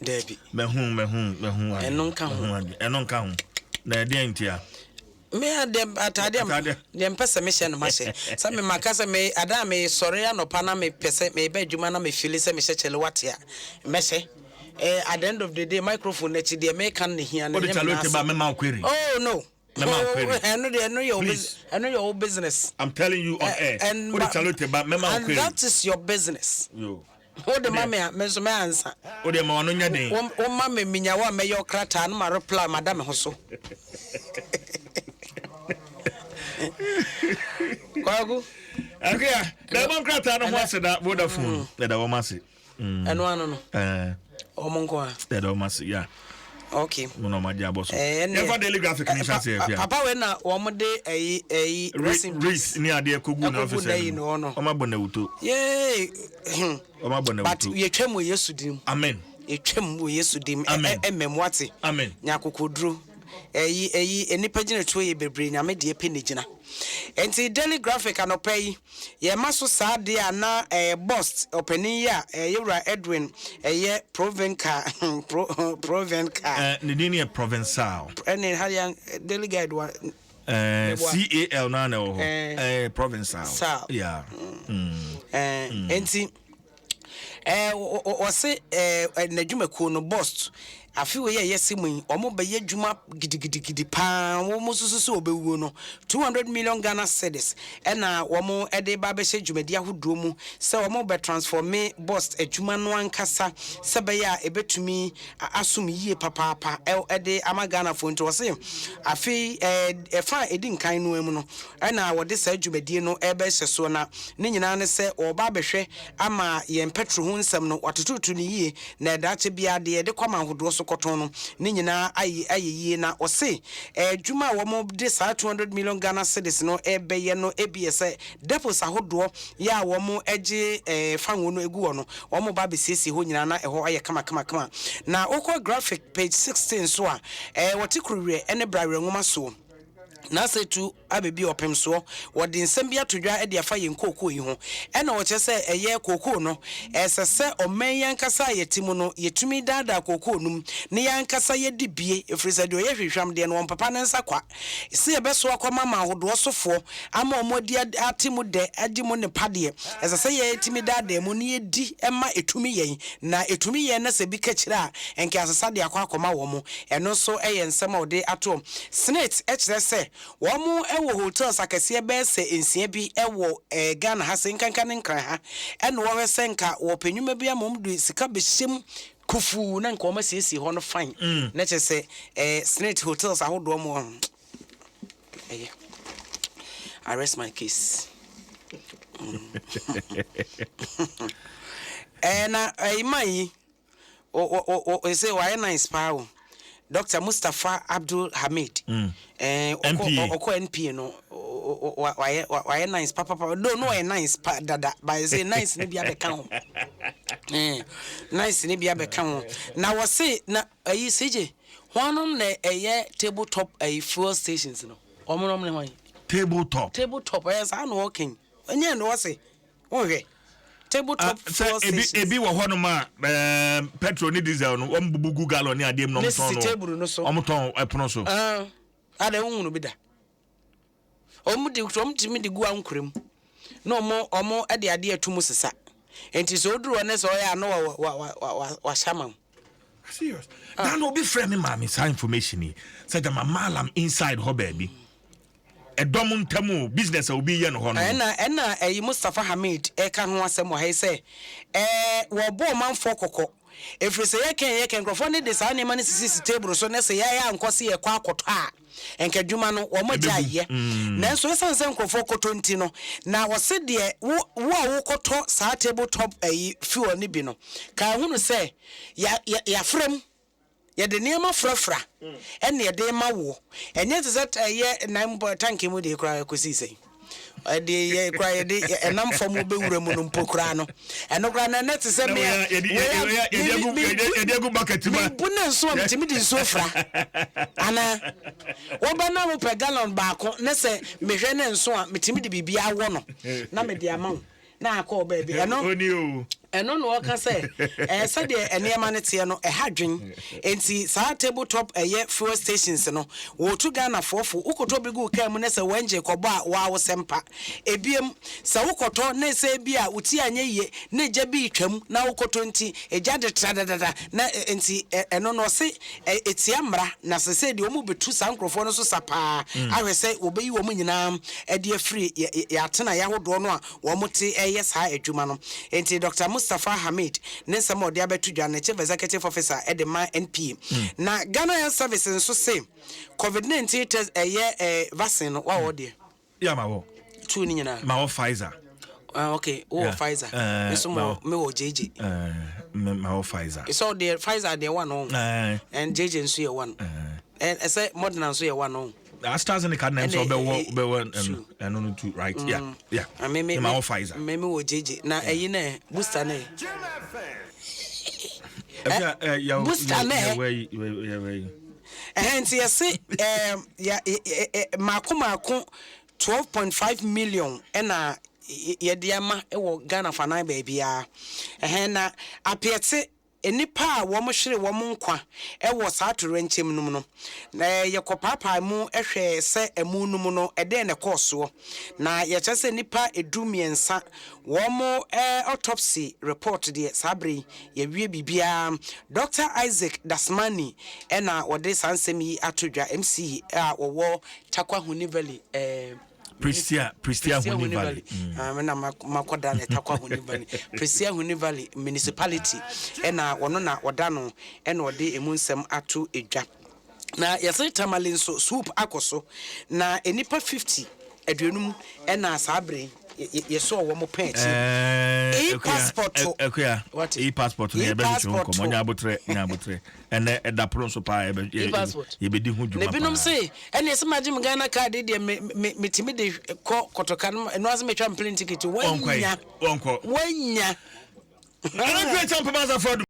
Daabi. Mahu, mahu, mahu ade. Ɛno nka ho. Mahu ade. Ɛno nka ho. Na ɛdeɛn ntia? Me a deɛ ataadeɛ Ataadeɛ. deɛ mpɛ sɛ mehyɛ no mahyɛ. Sɛ me maka sɛ me ada a mesɔre anɔpa na mepɛ sɛ meba adwuma na me feeli sɛ mehyɛ kyale wate a mɛhyɛ. Eh, at the end of the day microphone n'akyi deɛ meka no na ehia no Wode ɛnyɛ me kyale nan wote ba ase. mɛma wo query. Oh no. Mɛma wo query. Oh, ɛno deɛ ɛno yɛ wo Please. ɛno yɛ wo business. I'm telling you on air. And Wode kyale wote ba mɛma wo and query. that is your business. Yo. Wode ma me a me nso mɛ ansa. Wode ma wano nyɛ den. Wo wo ma me minya wo a mɛyɛ ɔkrataa no ma reply ma da me ho so. Kwaku. Akuya, na ɛbɔ nkrataa no ho ase da Vodafone. Ɛda wɔn ase. Ɛno ano no. Ɛɛ. Wɔn nko a. Ɛda wɔn ase, yeah. Okay. Mo na wɔn agye abɔ so. Ɛɛ ɛnneɛ. Yɛmfa Daily Graphic ne nhyɛ ase Akuya. Papa wei na wɔn de ɛyi ɛyi. Rest in peace. Reese ne adeɛ kogu na ɔfisɛ Ɛkogu n'ayi no hɔ no. Wɔn abɔ n'awuto. Yay. Wɔn abɔ n'awuto. But yɛtwam wɔ Yesu din mu. Amen. Yɛtwam wɔ Yesu din mu. Amen. Ɛmɛm wate. Amen. Nya akokoduro. Ɛyi ɛyi nnipa gyina tuo yɛ bebree nyame deɛ pɛ ne gyina. Nti Daily Graphic anɔpa yi yɛma so saa deɛ a na ɛɛ boss ɔpanin yi a ɛyɛ wura Edwin ɛyɛ Provencal Pro Provencal. Ɛɛ ne din yɛ Provençal. Ɛne ha yɛn Daily Guide wa. Ɛɛ C A L naa na ɛwɔ hɔ. Ɛɛ Provençal. Sal. Yeah. Ɛɛ nti ɛɛ wɔse ɛɛ n'adwumakuo no boss afe wei a yɛsi mu yi wɔn bɛyɛ adwuma gidigidigidi paa wɔn nso so sɛ wɔbɛwuo no 200 million Ghana cedis ɛna wɔn de ba abɛhyɛ dwumadi ahodoɔ mu sɛ wɔn bɛ transforme boss adwuma no ankasa sɛ bɛyɛ a ɛbɛtumi asom yie papaapa ɛde ama Ghanafoɔ. Nti wɔse afei ɛɛ ɛfa a ɛdi nkan no mu no ɛna wɔde saa dwumadie no ɛbɛhyɛ soɔ, na ne nyinaa ne sɛ wɔba abɛhwɛ ama yɛn petrol ho nsɛm no watototo no yie na ɛdaakye biara deɛ yɛde kɔ ama ahodoɔ so kɔtɔn no ne nyinaa ayɛ ayɛ yie. Na wɔse adwuma a wɔn de saa 200 million Ghana cedis no ɛbɛyɛ no ebi yɛ sɛ depots ahodoɔ yɛ a wɔn gye ɛɛ fango no egu hɔ no, wɔn ba abɛsiesie hɔ nyinaa na ɛhɔ ayɛ kama kama kama. Na wokɔ Graphic page 16 so a, ɛɛ wɔte kuruwerɛ ɛne brawerɛ nwoma soɔ na asɛ tu abɛbi ɔpem soɔ. Wɔde nsɛm bi ato dwa de afa yɛn kookoo yi ho, ɛna wɔkyerɛ sɛ ɛyɛ kookoo no ɛsɛ sɛ ɔman yi ankasa a yɛte mu no yɛtumi daadaa kookoo no mu na yɛn ankasa yɛdi bie, ɛfiri sɛ deɛ ɔyɛ hwehwam deɛ no wɔmpapa ne nsa kwa. Sɛ yɛbɛso akɔma ma ahodoɔ sofoɔ ama wɔn adi ate mu dɛ agye mu nnepa deɛ, ɛsɛ sɛ yɛtumi daadaa mu na yɛdi ma ɛtumi yɛn, na ɛtumi yɛn na sɛ bi ka kyire a nka asesa de akɔ akɔma wɔn. Ɛno nso yɛ nsɛm a wɔde ato. Senate kyerɛ sɛ wɔn wɔ hotels akɛseɛ bɛyɛ sɛ nsia bi wɔ Ghana ha sɛ nkanka ne Nkran ha, ɛna wɔhwɛ sɛ nka wɔpɛ nnwuma bi ama wɔn de sika bɛhyɛ mu kufuu na nka wɔn asiesie hɔ no fine. Na kyerɛ sɛ Senate hotels ahodoɔ mu ɛyɛ. I rest my case. Na ɛyi man yi o o sɛ wayɛ nice paa o. Dr. Mustapha Abdul Hamid. NPA. Ɔkɔ NPA no wayɛ wayɛ nice papapa. Do no ɔyɛ nice pa dada, but sɛ nice ne bi abɛka ho. Nice ne bi abɛka ho. Na wɔse na ɛyi CJ wɔnom na ɛyɛ table top ɛyi fuel stations no. Wɔn nom ne hwan? Table top. Table top ɛyɛ saa na ɔkɛn. Ɛnyɛ na wɔse wɔnhwɛ. Table top fuel sɛ ebi stations. Ebi wɔ hɔnom a petrol ne diesel no wɔn bubu gu gallon ne adeɛ mu na Ne wɔn tɔn sisi no table no so. Wɔn tɔn ɛpono so. Ah, ada wohunu bi da. Wɔn de wɔn tumi de gu ankorɛ mu na wɔn de adeɛ ato mu sesa. Nti sɛ oduru hɔ ne sɛ ɔyɛ a na wa wa wa wa wahyɛ ama wo. Serious. Na na obi frɛ me maame saa information yi sɛ gyama malam inside hɔ baabi ɛdɔm ntam o business a obi yɛ no hɔ no. Ɛna ɛyi Mustapha Hamid ɛka ho asɛm wɔ ha yi sɛ ɛɛ wɔbɔ ɔmanfoɔ kɔkɔ, ɛfiri sɛ yɛkɛn yɛkɛn nkurɔfoɔ ne de saa nneɛma no sisisi table so ne sɛ yɛayɛ ankɔ se yɛkɔ akɔtɔ a nka adwuma no wɔn agya ayɛ. Nanso ɛsiane sɛ nkurɔfoɔ kɔtɔ nti no na wɔse deɛ wo wo a wokɔtɔ saa table top ɛyi fuel no bi no ka ehunu sɛ ya ya yɛafra mu, yɛde nneɛma frafra ɛna yɛde ma woɔ. Ɛnyɛ te sɛ ɛyɛ nan tanki mu deɛ koraa kɔsii sɛn ɛde yɛ koraa yɛde ɛnam fam bɛwura mu no mpo koraa no ɛno koraa na ɛnɛ te sɛ mea yɛde agu bucket mu. Mebu ne nso a metumi de nsuo fra anaa woba na wopɛ gallon baako ne sɛ mehwɛ ne nso a metumi de biribi awɔ no na mede ama wo na akɔ baabi ɛno. Oni o. Ɛno na ɔka sɛ ɛɛ sɛdeɛ nneɛma no teɛ no, ɛha dwen. Enti saa table top ɛyɛ fuel stations no, wɔretu Ghanafoɔ fo. Wokɔtɔ bi gu wo kaa mu na sɛ wo engine kɔbɔ a, waa wo sɛmpa. Ebiem, sɛ wokɔtɔ na sɛ ebia wo ti anyɛ yie na egya bi retwam na wokɔtɔ nti, egya de tra dadada na enti ɛno no ɔse ɛtia mmara na sesei deɛ wɔrebɛtu saa nkorɔfoɔ no so sa paa ahwɛ sɛ wɔbɛyi wɔn nyinaa de afiri yɛn atenaeɛ ahodoɔ no a wɔte reyɛ saa adwuma no. Enti Dɔkta Mustapha Hamid ne nsɛm a ɔde abɛto dwa no, Chief Executive Officer de ma NPA. Na Ghana Health Service nso se Covid 19 test ɛyɛ vaccine no, wawɔ deɛ? Yeah, ma wɔ. Two ni nyinaa. Ma wɔ Pfizer. Ah, okay. Wo wɔ Pfizer. Me nso mo me wɔ JJ. Me ma wɔ Pfizer. So deɛ Pfizer deɛ one o. And JJ nso yɛ one. Ɛsɛ Moderna nso yɛ one o. AstraZeneca na nso ɔbɛwɔ bɛwɔ ɛno no two, right? Yeah. Ah, me me ma wɔ Pfizer. Me me wɔ JJ. Na ɛyi na booster na. Booster na. Ɛhɛn nti yɛse ɛɛm ya ɛ mako mako 12.5 million ɛna yɛde ama wɔ Ghana fanan baabiara. Ɛhɛn na apeɛte nnipa a wɔn hwere wɔn nkwa wɔ saa atoyerɛnkyɛm no mu no, na yɛkɔpaapaa mu hwɛɛ sɛ ɛmu no mu no ɛdɛn na ɛkɔɔ soɔ. Na yɛkyerɛ sɛ nnipa 13 wɔn autopsy report deɛ saa berɛ yi yɛawie biribiara. Dɔkta Isaac Dasmani na ɔde saa nsɛm yi ato dwa, MC a ɔwɔ Tarkwa Huni Valley. Prestea, Prestea Huni Valley. Ah, me na makɔda ne Tarkwa Huni Valley. Prestea Huni Valley Municipality ɛna ɔno na ɔda no ɛna ɔde emu nsɛm ato dwa. Na yɛse Tamale nso swoop akɔ so na nnipa 50 50 ɛna saa bere yɛsɔɔ wɔn pɛn akyi. E-passport. Akuya, e-passport no yɛbɛhwehwɛ ho nkɔmmɔ. Nya abotrɛ, nya abotrɛ. Ɛnɛ ɛda pono so paa, yɛbɛdi ho dwuma paa. Na ebinom se ɛne ɛsɛ magye me Ghana card deɛ me me metumi de kɔ kɔtɔka no ɛno ase metwa plane ticket. Wanya. Wɔnkɔ. Wanya. Ɛna kura kyɛn papa asafo adu.